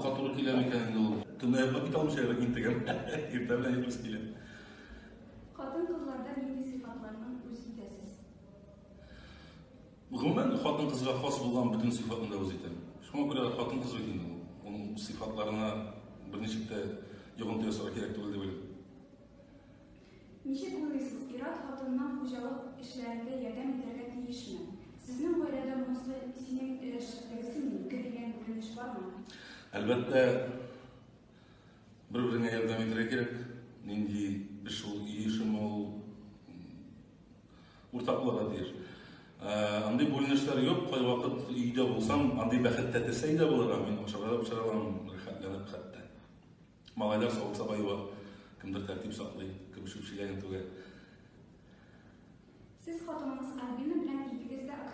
Холыкка туры килә микән инде ул? Төнлә йоклап китә алмыйча интегәм. Иртә белән йоклыйсы килә. Хатын-кызларда нинди сыйфатларны үз итәсез? Гомумән, хатын-кызга хас булган бөтен сыйфатны да үз итәм. Шуңа күрә хатын-кыз бит инде ул. Аның сыйфатларына берничек тә йогынты ясарга кирәк түгел дип уйлыйм. Ничек уйлыйсыз, ир-ат хатынына хуҗалык эшләрендә ярдәм итәргә тиешме? Сезнең гаиләдә монысы синең эш, тегесе минеке дигән бүленеш бармы? Әлбәттә, бер-береңә ярдәм итәргә кирәк. Нинди эш ул, өй эшеме ул, уртак булырга тиеш. Андый бүленешләр юк. Кайвакыт өйдә булсам, андый бәхет тәтесә өйдә булырга, мин ашарга да пешерә алам, рәхәтләнеп хәтта. Малайлар савыт-саба юа, кемдер тәртип саклый, кем чүп чиләген түгә. Сез хатыныгыз Альбина белән